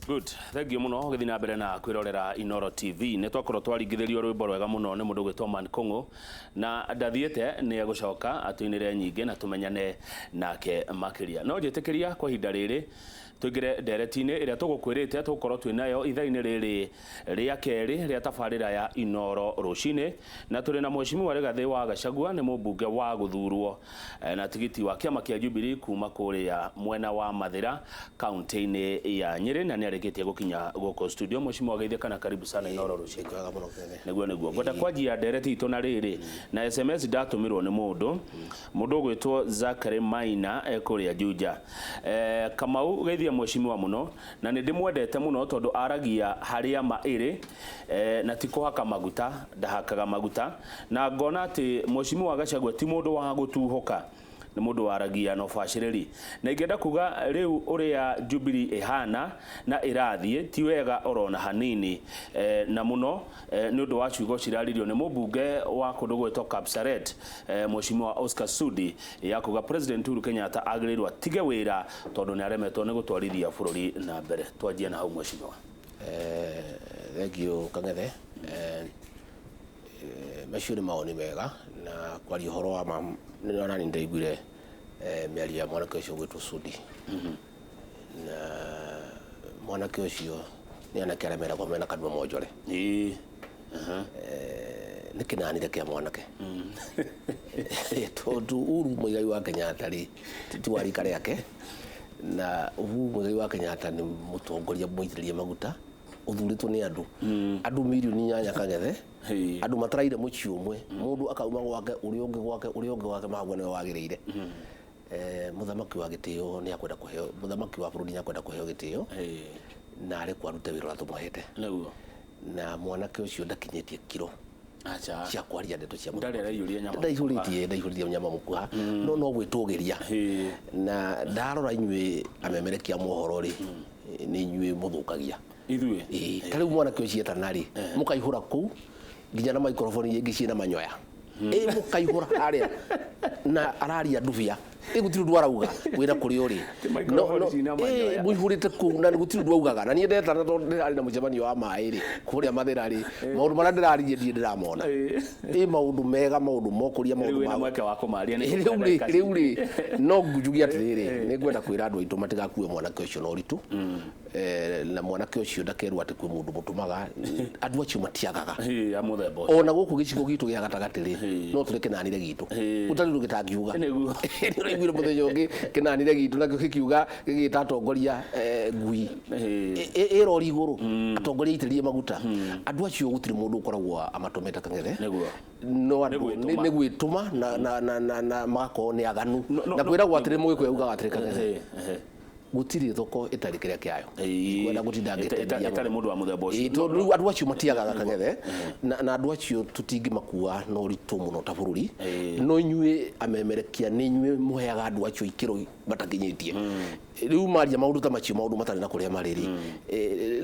Good. Thank you muno gĩthiĩ na mbere na kwĩrorera Inoro TV. Nĩ twakorwo twaringithĩrio rwĩmbo rwega mũno nĩ mũndũ ũgwĩtwo Man Kũng'ũ na ndathiĩte nĩ egũcoka atũinĩre nyingĩ na tũmenyane nake makĩria. No njĩtĩkĩria kwa ihinda rĩrĩ tũingĩre ndereti-inĩ ĩrĩa tũgũkwĩrĩte tũgũkorwo twĩ nayo ithaa-inĩ rĩrĩ rĩa kerĩ rĩa tabarĩra ya Inoro rũcinĩ, na tũrĩ na Mheshimiwa Rigathĩ wa Gachagua nĩ mũmbunge wa gũthurwo na tigiti wa kĩama kĩa Jubilee kuma kũrĩa mwena wa Mathĩra kaunti-inĩ ya Nyĩrĩ, na nĩ arĩkĩtie gũkinya gũkũ studio. Mheshimiwa geithĩka na karibu sana Inoro rũcinĩ. Wega mũno Kene. Nĩguo nĩguo ngwenda kwanjia ndereti itũ na rĩrĩ na SMS ndatũmĩrwo nĩ mũndũ mũndũ ũgwĩtwo Zachary Maina ekũrĩa Juja. Kamau geithia mheshimiwa mũno na nĩ ndĩmwendete mũno tondũ aragia harĩa ma ĩrĩ na ti kũhaka maguta, ndahakaga maguta, na ngona atĩ mheshimiwa Gachagua ti mũndũ wa gũtuhũka, nĩ mũndũ waragia na ũbacĩrĩri, na ingĩenda kuga rĩu ũrĩa Jubilee ĩhana na ĩrathiĩ ti wega orona hanini, na mũno nĩ ũndũ wa ciugo ciraririo nĩ mũmbunge wa kũndũ gwĩtwo Kapsaret, Mheshimiwa Oscar Sudi, ya kuga President Uhuru Kenyatta agĩrĩirwo atige wĩra tondũ nĩ aremetwo nĩ gũtwarithia bũrũri na mbere. Twanjie na hau mheshimiwa. Thank you Kang'ethe. Macio nĩ mawoni mega na kwaria ũhoro wa ma nĩ ona nĩ ndaiguire mĩario ya mwanake ũcio ũgwĩtwo Sudi. Na mwanake ũcio nĩ anake arĩa meragwo mena kanua monjore. Ĩĩ. Nĩ kĩnanire kĩa mwanake. Tondũ Uhuru Muigai wa Kenyatta rĩ ti wa rika rĩake, na Uhuru Muigai wa Kenyatta nĩ mũtongoria mũitĩrĩrie maguta ũthurĩtwo nĩ andũ andũ mirioni 8 Kang'ethe, andũ mataraire mũciĩ ũmwe, mũndũ akauma gwake ũrĩa ũngĩ gwake ũrĩa ũngĩ gwake makauga nĩwe wagĩrĩire. Mũthamaki wa gĩtĩo nĩ akwenda kũheo, mũthamaki wa bũrũri nĩ akwenda kũheo gĩtĩo na arekwo arute wĩra ũrĩa tũmũhete. Nĩguo. Na mwanake ũcio ndakinyĩtie kiro Acha. cia kwaria ndeto cia Ndarĩ araiyũria nyama. Ndaihũrĩtie, ndaihũrĩtie nyama mũkuha, no no gwĩtũgĩria. Na ndarora inyuĩ amemerekia mohoro rĩ, nĩ inyuĩ mũthũkagia. Ithuĩ. Ĩĩ, ta rĩu mwanake ũcio etana rĩ, mũkaihũra kũu nginya na microphone iria ingĩ ciĩna manyoya. Ĩ mũkaihũra harĩa na araria ndubia. Ĩ gũtirĩ ũndũ arauga wĩra kũrĩa ũrĩ. Ti microphone ciĩna manyoya. Mũihũrĩte kũu na gũtirĩ ũndũ augaga. Na niĩ ndetana tondũ ndĩrarĩ na mũcemanio wa maĩ rĩ, kũrĩa Mathĩra rĩ, maũndũ marĩa ndĩraririe ndirĩ ndĩramona. Ĩ maũndũ mega, maũndũ mokũria, Rĩu maũndũ wĩna ma mweke wa kũmaria nĩ rĩu rĩ, rĩu rĩ, no njuge atĩrĩrĩ, nĩ ngwenda kwĩra andũ aitũ matigakue mwanake ũcio na ũritũ. Na mwanake ũcio ndakerwo atĩ kwĩ mũndũ mũtũmaga, andũ acio matiagaga. A mũthemba ũcio. Ona gũkũ gĩcigo gitũ gĩa gatagatĩ rĩ, no tũrĩ kĩnanire gitũ. Gũtarĩ ũndũ gĩtangiuga. Nĩguo. Nĩ ũraiguire mũthenya ũngĩ kĩnanire gitũ nakĩo gĩkiuga gĩgĩta atongoria ngui. Ĩrori igũrũ, atongoria aitĩrĩrie maguta. Andũ acio gũtirĩ mũndũ ũkoragwo amatũmĩte Kang'ethe. Nĩguo. No andũ Nĩ gwĩtũma. Nĩ gwĩtũma na magakorwo nĩ aganu. No- Na kwĩragwo atĩrĩ, Mũgĩkũyũ augaga atĩrĩ Kang'ethe, gũtirĩ thoko ĩtarĩ kĩrĩa kĩayo. Kwenda gũtinda ngĩtendia ĩtarĩ mũndũ wa mũthemba ũcio. Ĩĩ, tondũ rĩu andũ acio matiagaga Kang'ethe, na andũ acio tũtingĩmakua na ũritũ mũno ta bũrũri, no inyuĩ amemerekia nĩ inyuĩ mũheaga andũ acio ikĩro matakinyĩtie. Rĩu maria maũndũ ta macio, maũndũ matarĩ na kũrĩa marĩ rĩ,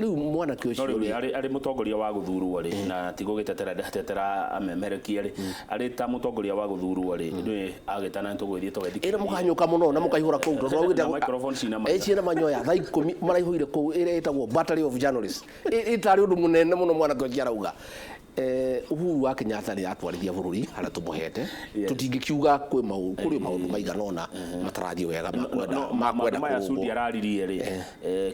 rĩu mwanake No ũcio rĩu rĩ, arĩ arĩ mũtongoria wa gũthurwo rĩ, na ti gũgĩtetera ndatetera amemerekia rĩ, arĩ ta mũtongoria wa gũthurwo rĩ, ithuĩ agĩtana nĩ tũgũgĩthiĩ tũgethikĩrĩrie. Ĩna mũkahanyũka mũno na mũkaihũra kũu tondũ Na microphone cina manyoya. Ciĩna manyoya thaa 10 maraihũire kũu ĩrĩa ĩtagwo battery of journalists. Ĩtarĩ ũndũ mũnene mũno mwanake ũcio arauga. Uhuru wa Kenyatta nĩ atwarithia bũrũri harĩa tũmũhete. Tũtingĩkiuga kwĩ maũndũ, kũrĩ maũndũ maigana ũna matarathiĩ wega makwenda No, makwenda maũndũ maya kũrũngwo. Sudi araririe rĩ,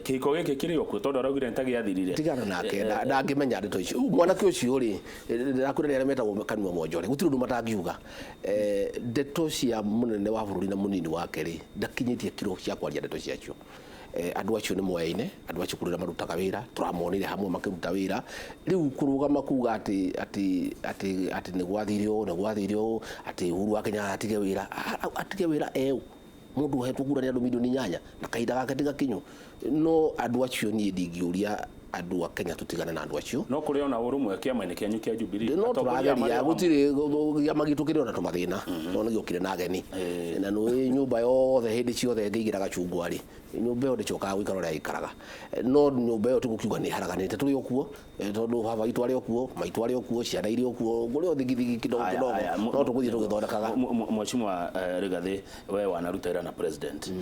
kĩhiko gĩkĩ kĩrĩ o kuo tondũ araugire nĩ ta gĩathirire. Tigana nake, ndangĩmenya ndeto icio. Rĩu mwanake ũcio rĩ, ndĩrakwĩra nĩ arĩa metagwo kanua monjore, gũtirĩ ũndũ matangiuga. Ndeto cia mũnene wa bũrũri na mũnini wake rĩ, ndakinyĩtie kiro cia kwaria ndeto ciacio. Andũ acio nĩ moyaine, andũ acio kũrĩ ũrĩa marutaga wĩra, tũramonire hamwe makĩruta wĩra. Rĩu kũrũgama kuga atĩ atĩ atĩ atĩ nĩ gwathire ũũ, nĩ gwathire ũũ, atĩ Uhuru wa Kenyatta atige wĩra, atige wĩra eũ? Mũndũ ũhetwo kura nĩ andũ mirioni 8 na kahinda gake ti gakinyu. No andũ acio niĩ ndingĩũria Andũ a Kenya tũtigane na andũ acio. No kũrĩ ona ũrũmwe kĩama-inĩ kĩanyu kĩa Jubilee? No Atongoria tũrageria. marĩ o hamwe. Gũtirĩ kĩama gitũ kĩrĩ ona tũmathĩna, no nĩ gĩokire na ageni, na nĩ nyũmba yothe hĩndĩ ciothe ĩngĩigĩra gacungwa rĩ, nyũmba ĩyo ndĩcokaga gũikara ũrĩa ĩikaraga. No nyũmba ĩyo tũgũkiuga nĩ ĩharaganĩte, tũrĩ o kuo, tondũ baba witũ arĩ o kuo, maitũ arĩ o kuo, ciana irĩ o kuo, kũrĩ o thigithigi kidogo Aya, kidogo, aya, no tũgũthiĩ tũgĩthondekaga. Mheshimiwa Rigathi, we wanaruta wĩra na president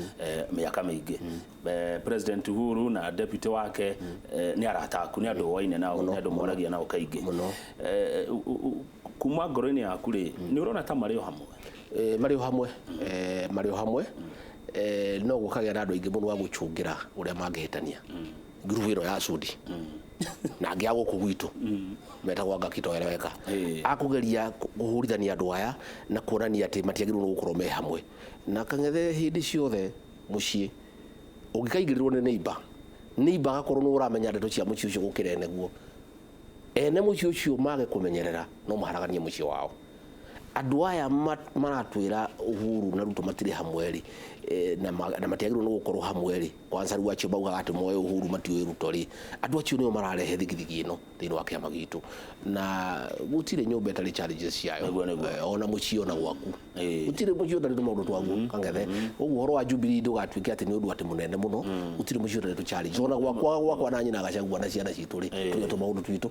mĩaka mĩingĩ. President Uhuru na deputy wake nĩ arata aku, nĩ andũ ũwaine nao, nĩ andũ moragia nao kaingĩ. Mũno. Kuma ngoro-inĩ yaku rĩ, nĩ ũrona ta marĩ o hamwe? Marĩ o hamwe, marĩ o hamwe. No gũkagĩa na andũ aingĩ mũno a gũcũngĩra ũrĩa mangĩhĩtania ngurubu ĩno ya Sudi na angĩ a gũkũ gwitũ metagwo anga kitoeleweka, akũgeria kũhũrithania andũ aya na kuonania atĩ matiagĩrĩirwo nĩ gũkorwo me hamwe. Na Kang'ethe, hĩndĩ ciothe mũciĩ ũngĩkaingĩrĩrwo nĩ neighbor, neighbor agakorwo nĩ ũramenya ndeto cia mũciĩ ũcio gũkĩra ene guo, ene mũciĩ ũcio mage kũmenyerera no maharaganie mũciĩ wao. Andũ aya maratwĩra Uhuru na Ruto matirĩ hamwe rĩ, na matiagĩrĩirwo nĩ gũkorwo hamwe rĩ, kwanza rĩu acio maugaga atĩ moĩ Uhuru matiũĩ Ruto rĩ, andũ acio nĩo mararehe thigithigi ĩno thĩinĩ wa kĩama gitũ, na gũtirĩ nyũmba ĩtarĩ challenges ciayo. Nĩguo, nĩguo. Ona mũciĩ ona gwaku gũtirĩ mũciĩ ũtarĩ tũmaũndũ twaguo, Kang'ethe. Ũguo ũhoro wa Jubilee ndũgatuĩke atĩ nĩ ũndũ atĩ mũnene mũno. Gũtirĩ mũciĩ ũtarĩ tũ challenge. Ona gwakwa na nyina Gachagua na ciana citũ rĩ, tũrĩ tũmaũndũ twitũ.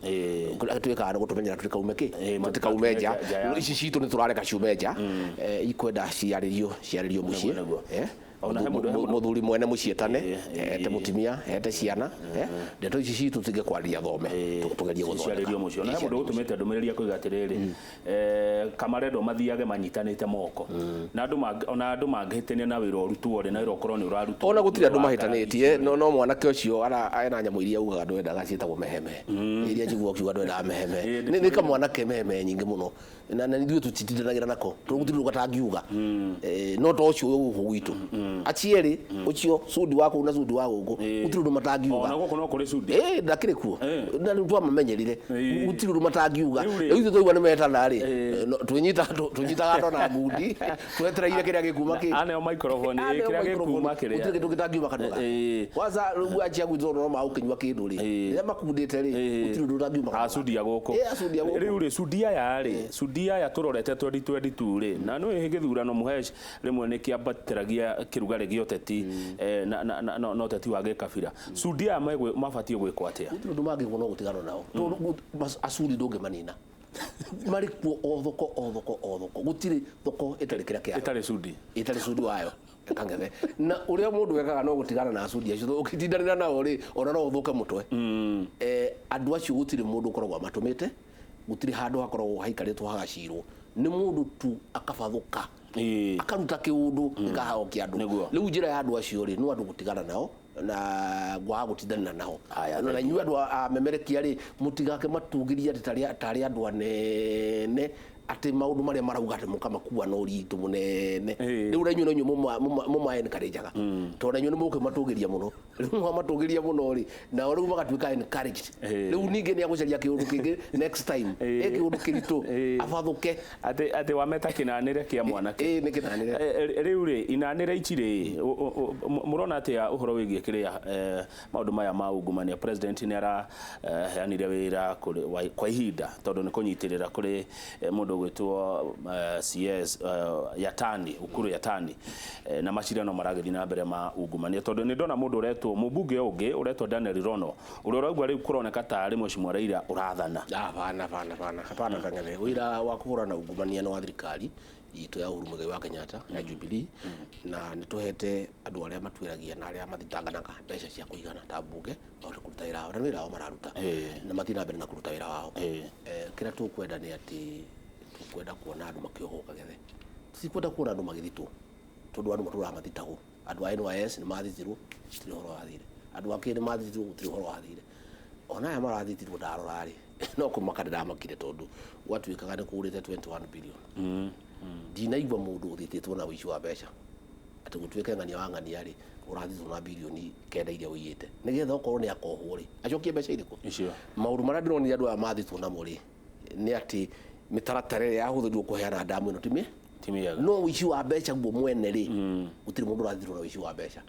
Kũrĩa twĩkaga nĩ gũtũmenyera tũtikaume kĩ, tũtikaume nja. Nja ya- Ici citũ nĩ tũrareka ciume nja. Ikwenda ciarĩrio mũciĩ. Nĩguo, nĩguo. Ona he mũndũ- he mũndũ- Mũthuri mwene mũciĩ tane ete mũtumia ete ciana, ndeto ici citũ tige kwarĩria thome, tũgerie gũthondeka. Ciarĩrio mũciĩ. Ona he mũndũ ũtũmĩte ndũmĩrĩri akoiga atĩrĩrĩ, kamarendwo mathiage manyitanĩte moko na andũ ona andũ mangĩhĩtania na wĩra ũrutwo rĩ, na wĩra ũkorwo nĩ ũrarutwo Ona gũtirĩ andũ wa mahĩtanĩtie, no mwanake ũcio ena nyamũ iria augaga ndwendaga ciĩtagwo meheme, iria njiguaga ũkiuga ndwendaga meheme. Nĩ kamwanake meheme nyingĩ mũno, na ithuĩ tũtitindanagĩra nako tondũ gũtirĩ ũndũ gatangiuga. No to ũcio wĩ gũkũ gwitũ acierĩ ũcio Sudi wa kũu na Sudi wa gũkũ, gũtirĩ ũndũ matangiuga. Ona gũkũ no kũrĩ Sudi. Ndakĩrĩ kuo na rĩu twamamenyerire, gũtirĩ ũndũ matangiuga. Rĩu rĩ- Rĩu ithuĩ twaigua nĩ metana rĩ, tũnyitaga ndo na ngundi twetereire kĩrĩa gĩkuma kĩ. Aneo microphone, Aneo kĩrĩa microphone, gĩkuma kĩrĩa. Gũtirĩ kĩndũ gĩtangiuma kanua gake. Kwanza rĩu anjia gwitũ no ma ũkĩnyua kĩndũ rĩ, rĩrĩa makundĩte rĩ, gũtirĩ ũndũ ũtangiuma kanua gake. Acudia gũkũ. Acudia gũkũ. Rĩu rĩ, cudia aya rĩ, cudia aya tũrorete 2022 rĩ, na nĩ gĩthurano Mũhesh rĩmwe nĩ kĩambatĩragia kĩrugarĩ gĩa ũteti, na ũteti wa gĩkabira. Cudia aya mabatiĩ gwĩkwo atĩa? Gũtirĩ ũndũ mangĩkwo no gũtigana nao, tondũ acuri ndũngĩmanina, marĩ kuo o thoko o thoko o thoko, gũtirĩ thoko ĩtarĩ kĩrĩa kĩayo. Ĩtarĩ cudi. Ĩtarĩ cudi wayo, Kang'ethe. Na ũrĩa mũndũ ekaga no gũtigana na acudi acio, tondũ ũkĩtindanĩra nao rĩ, ona no ũthũke mũtwe. Andũ acio gũtirĩ mũndũ ũkoragwo amatũmĩte, gũtirĩ handũ hakoragwo haikarĩtwo hagacirwo, nĩ mũndũ tu akabathũka, akaruta kĩũndũ gĩkahokia andũ. Rĩu njĩra ya andũ acio rĩ, no andũ gũtigana nao na gwaga gũtindanĩra nao. Aya, Na inyuĩ andũ a memerekia rĩ, mũtigake matugĩria atĩ tarĩ andũ anene, atĩ maũndũ marĩa marauga atĩ mũkamakua na ũritũ mũnene. Rĩu na inyuĩ no inyuĩ mũma encourage-aga, tondũ na inyuĩ nĩ mũkĩmatũgĩria mũno. Rĩu mwamatũgĩria mũno rĩ, nao rĩu magatuĩka encouraged. Rĩu ningĩ nĩ agũcaria kĩũndũ kĩngĩ next time, kĩũndũ kĩritũ, abathũke. Atĩ wameta kĩnanĩre kĩa mwanake. Nĩ kĩnanĩre. Rĩu rĩ, inanĩre ici rĩ, mũrona atĩa ũhoro wĩgiĩ kĩrĩa, maũndũ maya ma ungumania? President nĩ araheanire wĩra kwa ihinda tondũ nĩ kũnyitĩrĩra kũrĩ mũndũ ũgwĩtwo CS Yatani, Ukuru Yatani, na macira no maragĩthiĩ na mbere ma ungumania, tondũ nĩ ndona mũndũ ũretwo mũmbunge ũngĩ ũretwo Daniel Rono ũrĩa ũraigua rĩu kũroneka tarĩ Mheshimiwa Raila ũrathana. Hapana, hapana, hapana, hapana, Kang'ethe. Wĩra wa kũhũrana na ungumania nĩ wa thirikari itũ ya Uhuru Muigai wa Kenyatta ya Jubilee, na nĩ tũhete andũ arĩa matuĩragia na arĩa mathitanganaga mbeca cia kũigana ta mbunge mahote kũruta wĩra wao, na nĩ wĩra wao mararuta, na mathiĩ na mbere na kũruta wĩra wao. Kĩrĩa tũkwenda nĩ atĩ tũkwenda kuona andũ makĩohwo, Kang'ethe. Tũtikwenda kuona andũ magĩthitwo, tondũ andũ matũraga mathitagwo. Andũ a NYS nĩ mathitirwo, gũtirĩ ũhoro wathire. Andũ a K nĩ mathitirwo, gũtirĩ ũhoro wathire. Ona aya marathitirwo ndarora rĩ, no kũmaka ndĩramakire, tondũ gwatuĩkaga nĩ kũgũrĩte 21 billion. Ndinaigua mũndũ ũthitĩtwo na ũici wa mbeca atĩ gũtuĩke ng'ania wa ng'ania rĩ, ũrathitwo na 9 bilioni iria ũiyĩte, nĩgetha okorwo nĩ akohwo rĩ, acokie mbeca irĩkũ? Icio. Maũndũ marĩa ndĩronire andũ aya mathitwo namo rĩ, nĩ atĩ mĩtaratara ĩrĩa yahũthĩrirwo kũheana ndamu ĩno ti Ti mĩega. No ũici wa mbeca guo mwene rĩ, gũtirĩ mũndũ ũrathirwo na ũici wa mbeca.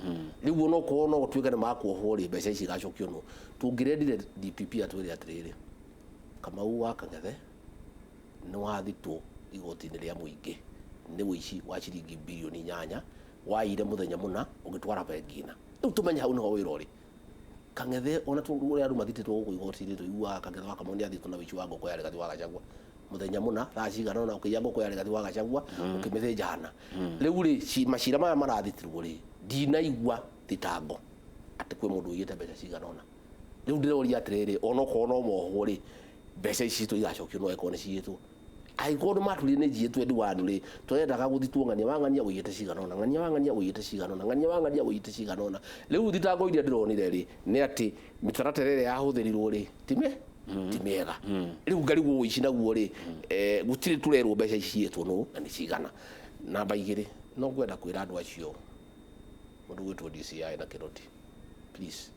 Rĩu onokorwo no gũtuĩke nĩ makuohwo rĩ, mbeca ici igacokio nũ? Tũngĩrendire DPP atwĩre atĩrĩrĩ, Kamau wa Kang'ethe nĩ wathitwo igoti-inĩ rĩa mũingĩ nĩ ũici wa ciringi bilioni 8 waire mũthenya mũna ũgĩtwara bengi na rĩu tũmenye hau nĩho wĩra ũrĩ. Kang'ethe ona ũrĩa andũ mathitĩtwo gũkũ igoti-inĩ, tũiguaga Kang'ethe wa Kamau nĩ athitwo na ũici wa ngũkũ ya Rigathi wa Gachagua mũthenya mũna thaa cigana ũna, ũkĩiya ngũkũ ya Rigathi wa Gachagua ũkĩmĩthĩnja hana. Rĩu rĩ, macira maya marathitirwo rĩ, ndinaigua thitango atĩ kwĩ mũndũ ũiyĩte mbeca cigana ũna. Rĩu ndĩroria atĩrĩrĩ, onokorwo no mohwo rĩ, mbeca ici citũ igacokio no angĩkorwo nĩ ciyĩtwo? Angĩkorwo nĩ matũrire nĩ njiĩ 21 rĩ, tũrendaga gũthitwo ng'ania wa ng'ania ũiyĩte cigana ũna, ng'ania wa ng'ania ũiyĩte cigana ũna, ng'ania wa ng'ania ũiyĩte cigana ũna. Rĩu thitango iria ndĩronire rĩ, nĩ atĩ mĩtaratara ĩrĩa yahũthĩrirwo rĩ, ti mĩega. Rĩu ngarigwo ũici naguo rĩ, gũtirĩ tũrerwo mbeca ici ciyĩtwo nũ na nĩ cigana. Namba 2, no ngwenda kwĩra andũ acio, mũndũ gwĩtwo DCI na Kinoti, please,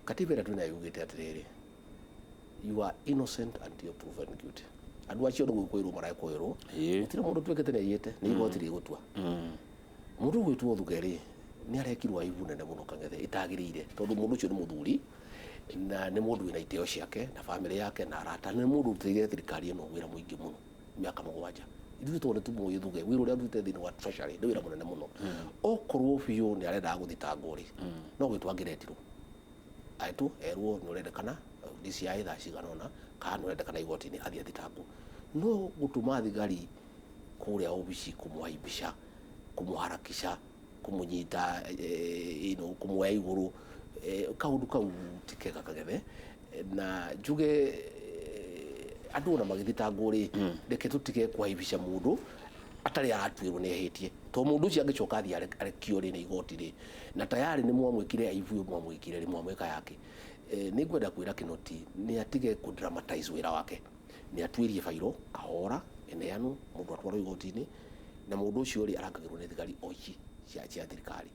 katiba ĩrĩa twĩnayo yugĩte atĩrĩrĩ, you are innocent until proven guilty. Andũ acio nĩ gwĩkũĩrwo marekũĩrwo, gũtirĩ mũndũ tuĩkĩte nĩ aiyĩte, nĩ igoti rĩgũtua. Mũndũ ũgwĩtwo Thuge rĩ, nĩ arekirwo aibu nene mũno Kang'ethe ĩtagĩrĩire, tondũ mũndũ ũcio nĩ mũthuri na nĩ mũndũ wĩna itĩo ciake na bamĩrĩ yake na arata, nĩ mũndũ ũrutĩire thirikari ĩno wĩra mũingĩ mũno mĩaka 7. Ithuĩ tondũ nĩ tũmũĩ Thuge, wĩra ũrĩa arutĩte thĩinĩ wa treasury nĩ wĩra mũnene mũno. Okorwo biũ nĩ arendaga gũthitangwo rĩ, no gwĩtwo angĩretirwo aetwo erwo nĩ ũrendekana DCI thaa cigana ũna, kana nĩ ũrendekana igoti-inĩ, athiĩ athitangwo. No gũtũma thigari kũrĩa obici kũmũhaimbisha, kũmũharakisha, kũmũnyita, kũmuoya igũrũ, kaũndũ kau ti kega Kang'ethe. Na njuge andũ ona magĩthitangwo rĩ, reke tũtige kũhaimbisha mũndũ atarĩ aratuĩrwo nĩ ehĩtie, tondũ mũndũ ũcio angĩcoka athiĩ arekio rĩ nĩ igoti rĩ, na tayarĩ nĩ mwamwĩkire aibu ĩyo mwamwĩkire rĩ, mwamwĩka yake. Nĩ ngwenda kwĩra Kinoti nĩ atige kũ dramatize wĩra wake, nĩ atuĩrie bairo kahora ĩneanwo, mũndũ atwarwo igoti-inĩ, na mũndũ ũcio rĩ arangagĩrwo nĩ thigari o ici cia thirikari.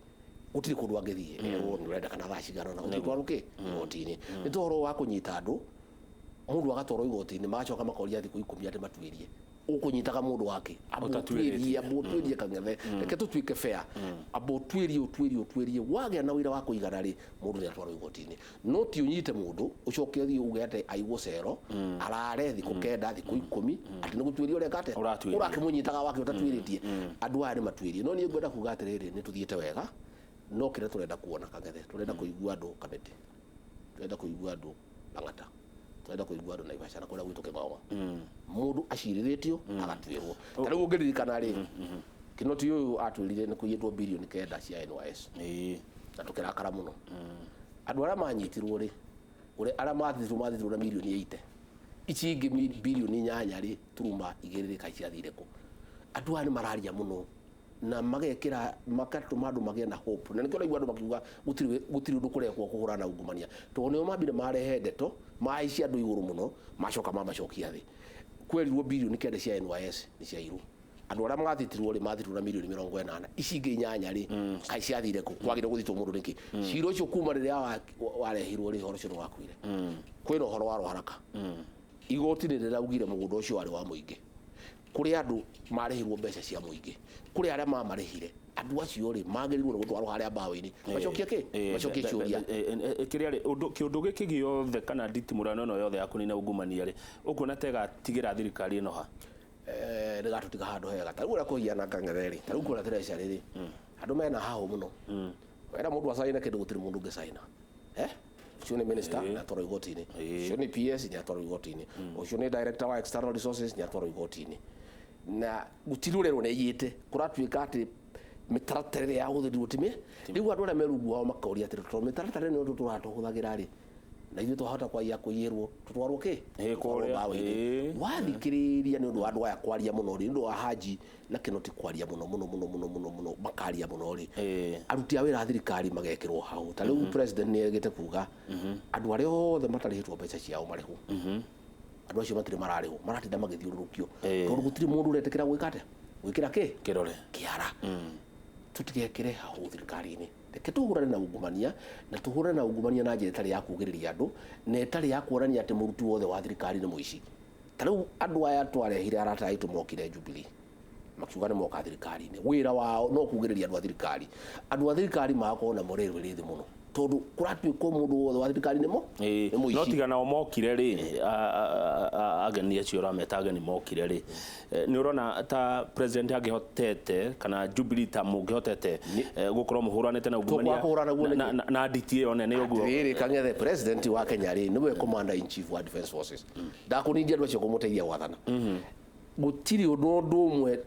Gũtirĩ kũndũ angĩthiĩ erwo nĩ ũrendekana thaa cigana ũna, gũtirĩ twarwo kĩ igoti-inĩ. Nĩ tũhoro wa kũnyita andũ, mũndũ agatwarwo igoti-inĩ, magacoka makoria thikũ 10 atĩ matuĩrie. Ũkũnyitaga mũndũ wake Ũtatuĩrĩtie. Amba ũtuĩrie Kang'ethe, reke tũtuĩke fair, amba ũtuĩrie, ũtuĩrie, ũtuĩrie, wagĩa na wĩra wa kũigana rĩ, mũndũ nĩ atwarwo igoti-inĩ. No ti ũnyite mũndũ ũcoke ũthiĩ uge atĩ aigwo cero, arare thikũ 9, thikũ 10, atĩ nĩ gũtuĩria ũreka atĩa? Ũratuĩria. Ũrakĩmũnyitaga wake ũtatuĩrĩtie. Andũ aya nĩ matuĩrie. No niĩ ngwenda kuga atĩrĩrĩ, nĩ tũthiĩte wega, no kĩrĩa tũrenda kuona Kang'ethe, tũrenda kũigua andũ Kamĩtĩ, tũrenda kũigua andũ Lang'ata, tũrenda kũigua andũ Naivasha na kũrĩa gwitũ Kĩng'ong'o, mũndũ acirithĩtio agatuĩrwo. Ta rĩu ũngĩririkana rĩ, Kinoti ũyũ atwĩrire nĩ kũiyĩtwo bilioni 9 cia NYS, na tũkĩrakara mũno. Andũ arĩa manyitirwo rĩ, ũrĩa arĩa mathirwo na milioni 80, ici ingĩ bilioni 8 rĩ, turuma 2 rĩ, kaĩ ciathire kũ? Andũ aya nĩ mararia mũno na magekĩra, magatũma andũ magĩe na hope, na nĩkĩo ũraigua andũ makiuga gũtirĩ ũndũ kũrekwo kũhũrana na ungumania, tondũ nĩo mambire marehe ndeto mahaicia andũ igũrũ mũno, macoka mamacokia thĩ. Kwerirwo bilioni 9 cia NYS nĩ ciairwo. Andũ arĩa mathitirwo rĩ, mathitirwo na milioni 80, ici ingĩ 8 rĩ, kaĩ ciathire kũ? Kwagĩrĩirwo gũthitwo mũndũ nĩkĩ? Cira ũcio kuma rĩrĩa warehirwo rĩ, ũhoro ũcio nĩ wakuire. Kwĩna ũhoro wa Rwaharaka, igoti nĩ rĩraugire mũgũnda ũcio warĩ wa mũingĩ, kũrĩ andũ marĩhirwo mbeca cia mũingĩ, kũrĩ arĩa mamarĩhire. Andũ acio rĩ, magĩrĩirwo nĩ gũtwarwo harĩa mbaũ-inĩ macokie kĩ, macokie ciũria. Kĩrĩa rĩ, ũndũ kĩũndũ gĩkĩ gĩothe kana nditimũrano ĩno yothe ya kũnina ungumania rĩ, ũkuona ta ĩgatigĩra thirikari ĩno ha? Rĩgatũtiga handũ hega. Ta rĩu ũrĩa kũhiana Kang'ethe rĩ, ta rĩu kũrĩa treasury rĩ, andũ mena hahũ mũno, wera mũndũ acaina kĩndũ, gũtirĩ mũndũ ũngĩcaina. Ũcio nĩ minister nĩ atwarwo igoti-inĩ, ũcio nĩ PS nĩ atwarwo igoti-inĩ, ũcio nĩ director wa external resources nĩ atwarwo igoti-inĩ, na gũtirĩ ũrerwo nĩ aiyĩte. Kũratuĩka atĩ mĩtaratara ĩrĩa yahũthĩrirwo ti rĩu andũ arĩa me rungu wao makoria atĩrĩ, tondũ mĩtaratara ĩno tũratũhũthagĩra rĩ, na ithuĩ twahota kwaiya kũiyĩrwo, tũtwarwo kĩ? Tũtwarwo kũrĩa, mbaũ-inĩ. Wathikĩrĩria, nĩ ũndũ wa andũ aya kwaria mũno rĩ, nĩ ũndũ wa Haji na Kinoti kwaria mũno mũno mũno mũno mũno mũno, makaria mũno rĩ, aruti a wĩra a thirikari magekĩrwo hau. Ta rĩu president nĩ egĩte kuga andũ arĩa othe matarĩhĩtwo mbeca ciao marĩhwo. Andũ acio matirĩ mararĩhwo, maratinda magĩthiũrũrũkio, tondũ gũtirĩ mũndũ ũretĩkĩra gwĩka atĩa, gwĩkĩra kĩ? Kĩrore. Kĩara. Tũtigekĩre hahũ thirikari-inĩ, reke tũhũrane na ungumania, na tũhũrane na ungumania na njĩra ĩtarĩ ya kugĩrĩria andũ na ĩtarĩ ya kuonania atĩ mũruti wothe wa thirikari nĩ mũici. Ta rĩu andũ aya twarehire, arata aitũ mokire Jubilee, Makiuga nĩ moka thirikari-inĩ, wĩra wao no kugĩrĩria andũ a thirikari. Andũ a thirikari magakorwo na morale ĩrĩ thĩ mũno, tondũ kũratuĩka mũndũ wothe wa thirikari nĩmo nĩ no mũici. Tiga nao mokire rĩ, ageni acio ũrameta ageni mokire rĩ, nĩ ũrona ta president angĩhotete kana Jubilee ta mũngĩhotete gũkorwo mũhũranĩte na ungumania Tũkwaga kũhũrana naguo nĩkĩ? na nditi ĩyo nene ũguo? Atĩrĩrĩ Kang'ethe, president wa Kenya rĩ, nĩwe commander in chief wa defense forces. Ndakũnindia andũ acio kũmũteithia gwathana. Gũtirĩ ũndũ ũmwe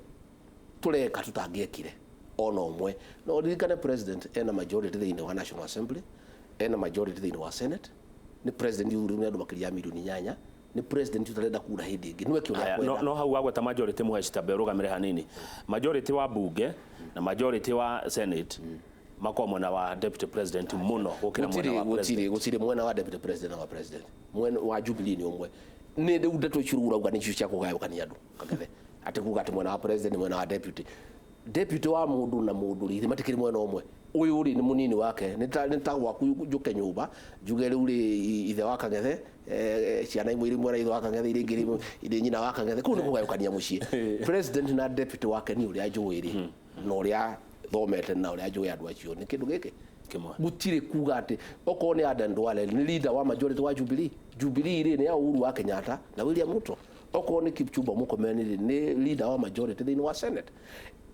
tũreka tũtangĩekire ona ũmwe. No ũririkane president ena majority thĩinĩ wa National Assembly, ena majority thĩinĩ wa Senate. Nĩ president ũrĩ nĩ andũ makĩria ya milioni 8. Nĩ president ũtarenda kura hĩndĩ ĩngĩ, nĩwe kĩũria Aya, no, kwenda. No hau wagweta majority, mũhe citambe ũrũgamĩre hanini. Majority wa bunge na majority wa Senate makorwo mwena wa deputy president mũno gũkĩra mwena Gũtirĩ wa president. Gũtirĩ mwena wa deputy president na wa president. Mwena wa Jubilee nĩ ũmwe. Nĩ rĩu ndeto icio rĩu ũrauga nĩcio cia kũgayũkania andũ, Kang'ethe, atĩ kuga atĩ mwena wa president, mwena wa deputy, deputy wa mũndũ na mũndũ rĩ, matikĩrĩ mwena ũmwe. Ũyũ rĩ, nĩ mũnini wake. Nĩ ta gwaku njũke nyũmba njuge rĩu rĩ, ithe wa Kang'ethe, ciana imwe irĩ mwena ithe wa Kang'ethe, iria ingĩ irĩ nyina wa Kang'ethe. Kũu nĩ kũgayũkania mũciĩ. President na deputy wake, nĩ ũrĩa njũĩ rĩ, na ũrĩa thomete na ũrĩa njũĩ andũ acio, nĩ kĩndũ gĩkĩ kĩmwe. Gũtirĩ kuga atĩ okorwo nĩ Aden Duale nĩ leader wa majority wa Jubilee. Jubilee rĩ, nĩ ya Uhuru wa Kenyatta na William Ruto. Okorwo nĩ Kipchumba Murkomen rĩ, nĩ leader wa majority thĩinĩ wa Senate.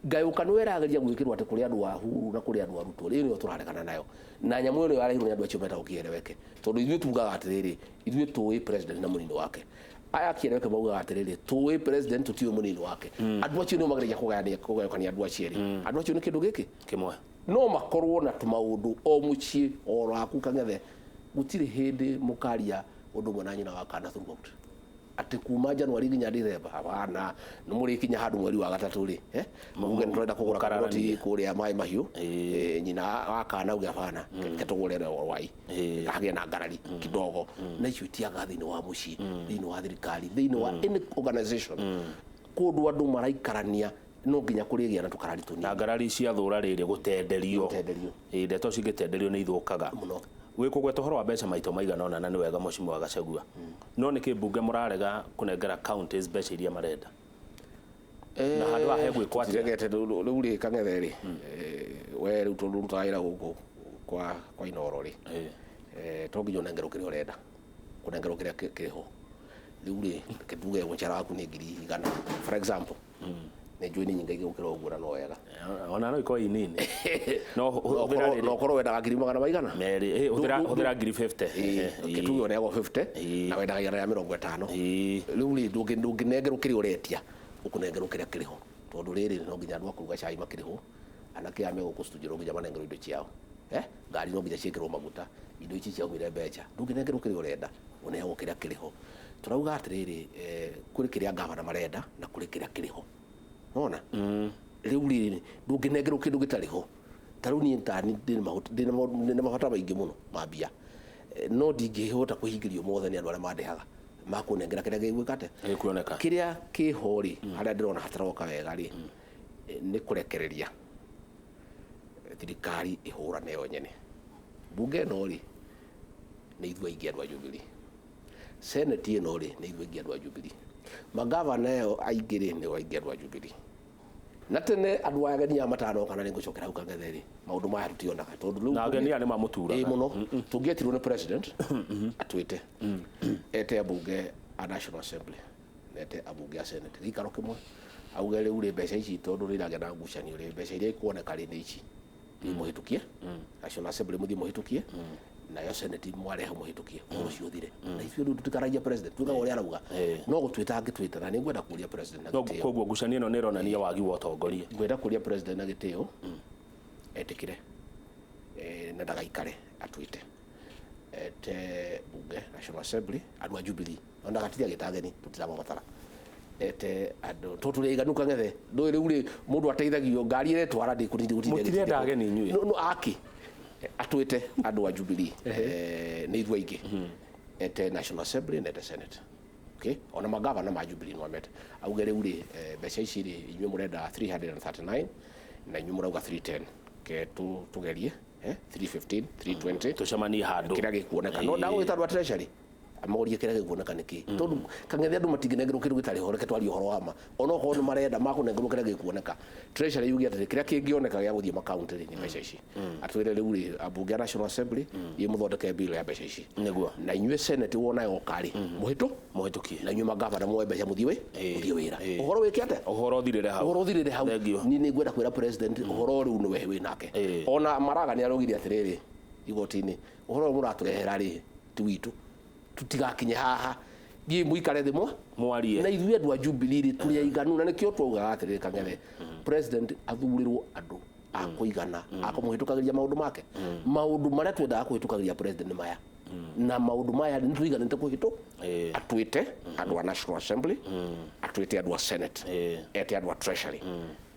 Ngayũkano ĩrageria gwĩkĩrwo atĩ kũrĩ andũ a Uhuru na kũrĩ andũ a Ruto rĩ, nĩyo tũraregana nayo. Na nyamũ ĩno yarehirwo nĩ andũ acio metagwo kĩeleweke, tondũ ithuĩ tugaga atĩrĩrĩ, ithuĩ tũĩ president na mũnini wake. Aya kĩeleweke maugaga atĩrĩrĩ, tũĩ president, tũtiũĩ mũnini wake. Andũ acio nĩo mageragia kũgayania, kũgayũkania andũ acio erĩ. Andũ acio nĩ kĩndũ gĩkĩ kĩmwe. No makorwo na tũmaũndũ o mũciĩ o waku, Kang'ethe. Gũtirĩ hĩndĩ mũkaria ũndũ ũmwe na nyina wa kana throughout, atĩ kuma January nginya December. Hapana, nĩ mũrĩkinya handũ mweri wa gatatũ rĩ, muge nĩ tũrenda kũgũra Mũkararanie. karoti kũrĩa maĩ mahiũ. Nyina wa kana uge hapana, reke tũgũre rwai. Hagĩe na ngarari kidogo, na icio itiaga thĩinĩ wa mũciĩ, thĩinĩ wa thirikari, thĩinĩ wa any organization kũndũ andũ maraikarania, no nginya kũrĩgĩa na tũkarari tũnini. Na ngarari cia thũra rĩrĩ, gũtenderio. Gũtenderio. Ĩ, ndeto cingĩtenderio nĩ ithũkaga Mũno. Wĩ kũgweta ũhoro wa mbeca maito maigana ũna, na nĩ wega, mheshimiwa Gachagua, no nĩkĩ mbunge mũrarega kũnengera counties mbeca iria marenda, na handũ haha hegwĩkwo atĩa? Tũtiregete rĩu rĩ, Kang'ethe rĩ, we rĩu tondũ ũrutaga wĩra gũkũ kwa Inoro rĩ, to nginya ũnengerwo kĩrĩa ũrenda, kũnengerwo kĩrĩa kĩrĩ ho. Rĩu rĩ, reke tuge mũcara waku nĩ 100,000, for example. Nĩ njũĩ nĩ nyingĩ gũkĩra ũguo, na no wega. Ona no ikorwo inini, no hũthĩra rĩrĩ No ũkorwo wendaga ngiri magana maigana merĩ. Hũthĩra 50,000. Reke tuge ũneagwo 50 na wendaga 150. Rĩu rĩ, ndũngĩnengerwo kĩrĩa ũretia, ũkũnengerwo kĩrĩa kĩrĩ ho, tondũ rĩrĩ, no nginya andũ a kũruga cai makĩrĩhwo, anake aya megũkũ studio no nginya manengerwo indo ciao, ngari no nginya ciĩkĩrwo maguta, indo ici ciaumire mbeca. Ndũngĩnengerwo kĩrĩa ũrenda, ũneagwo kĩrĩa kĩrĩ ho. Tũrauga atĩrĩrĩ, kũrĩ kĩrĩa gavana marenda na kũrĩ kĩrĩa kĩrĩ ho. Nona rĩu rĩrĩ, ndũngĩnengerwo kĩndũ gĩtarĩ ho. Ta rĩu niĩ tani ndĩna mabata maingĩ mũno ma mbia. No ndingĩhota kũhingĩrio mothe nĩ andũ arĩa mandĩhaga makũnengera kĩrĩa gĩgwĩka atĩa? Gĩkuoneka. Kĩrĩa kĩho rĩ, harĩa ndĩrona hataroka wega rĩ, nĩ kũrekereria thirikari ĩhũrane yo nyene. Bunge ĩno rĩ, nĩ ithuĩ aingĩ andũ a Jubilee. Senate ĩno rĩ, nĩ ithuĩ aingĩ andũ a Jubilee. Magavana ĩyo aingĩ rĩ, nĩo aingĩ andũ a Jubilee. Na tene andũ ageni aya matanoka, na nĩngũcokera hau, Kang'ethe rĩ, maũndũ maya tũtionaga, tondũ rĩu Na ageni aya nĩ mamũturaga. Ĩ mũno. Tũngĩetirwo nĩ president atwĩte, ete ambunge a National Assembly na ete ambunge a Senate gĩikaro kĩmwe, auge rĩu rĩ, mbeca ici tondũ nĩ iragĩa na ngucanio rĩ, mbeca iria ikuoneka rĩ, nĩ ici, thiĩ mũhĩtũkie National Assembly, mũthiĩ mũhĩtũkie nayo Senate, mwarehe mũhĩtũkie, ũhoro ũcio ũthire. Na ithuĩ rĩu tũtikaragia president, tugaga ũrĩa arauga. No gũtwĩta angĩtwĩta, na nĩ ngwenda kũria president na No gĩtĩo. Koguo ngucanio ĩno nĩ ĩronania wagi wa ũtongoria. Ngwenda kũria president na gĩtĩo etĩkĩre, na ndagaikare, atwĩte ete bunge, National Assembly, andũ a Jubilee, ona gatiria gĩta ageni, tũtiramabatara. Ete andũ to tũrĩ aiganu, Kang'ethe. Ndũĩ rĩu rĩ, mũndũ ateithagio ngari ĩretwara ndĩkũrindi. Mũtirenda ageni inyuĩ? No aki atwĩte andũ a Jubilee, nĩ ithuĩ aingĩ, ete National Assembly na ete Senate. Okay, ona magavana ma Jubilee no amete, auge rĩu rĩ, mbeca ici rĩ, inyuĩ mũrenda 339 na inyuĩ mũrauga 310, ke tũgerie 315, 320. Tũcemanie handũ. Kĩrĩa gĩkuoneka, no ndagwĩta andũ a treasury. Amorie kĩrĩa gĩkuoneka nĩ kĩ, tondũ Kang'ethe andũ matingĩnengerwo kĩndũ gĩtarĩ ho. Reke twarie ũhoro wa ma, onokorwo nĩ marenda makũnengerwo kĩrĩa gĩkuoneka. Treasury yuge atĩrĩ, kĩrĩa kĩngĩoneka gĩa gũthiĩ makaunti rĩ, nĩ mbeca ici. Atwĩre rĩu rĩ, ambunge a National Assembly, iĩ mũthondeke bill ya mbeca ici. Na inyuĩ Senate wona yoka rĩ, mũhĩtũ Mũhĩtũkie. Na inyuĩ magavana muoe mbeca mũthiĩ wĩ mũthiĩ wĩra. Ũhoro wĩke atĩa? Ũhoro ũthirĩre hau. Ũhoro ũthirĩre hau. Thank you. Niĩ nĩ ngwenda kwĩra president ũhoro rĩu nĩwe wĩ nake. Ona Maraga nĩ araugire atĩrĩrĩ igoti-inĩ, ũhoro ũyũ mũratũrehera rĩ, ti witũ, tutigakinye haha, thiĩ mũikare thĩ mwa Mwarie. Na ithuĩ andũ a Jubilee rĩ, tũrĩ aiganu, na nĩkĩo twaugaga atĩrĩrĩ, Kang'ethe, president athurĩrwo andũ a kũigana a kũmũhĩtũkagĩria maũndũ make. Maũndũ marĩa twendaga kũhĩtũkagĩria president nĩ maya, na maũndũ maya nĩ tũiganĩte kũhĩtũ. Atwĩte andũ a National Assembly, atwĩte andũ a Senate, ete andũ a Treasury,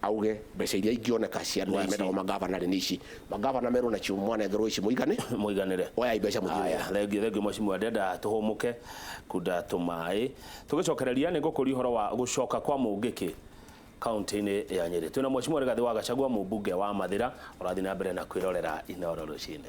auge mbeca iria ingĩoneka cia andũ aya Nĩ ici. metagwo magavana rĩ, nĩ ici. Magavana merwo nacio mwanengerwo ici, mũigane Mũiganĩre. Oyai mbeca mũthiĩ Aya, wĩra. Thengiũ, thengiũ mheshimiwa. Ndenda tũhũmũke kunda tũmaĩ, tũgĩcokereria nĩ ngũkũria ũhoro wa gũcoka kwa Mũngĩkĩ kaunti-inĩ ya Nyĩrĩ. Twĩna mheshimiwa Rigathĩ wa Gachagua, mũmbunge wa Mathĩra, ũrathiĩ na mbere na kwĩrorera Inooro rũcinĩ.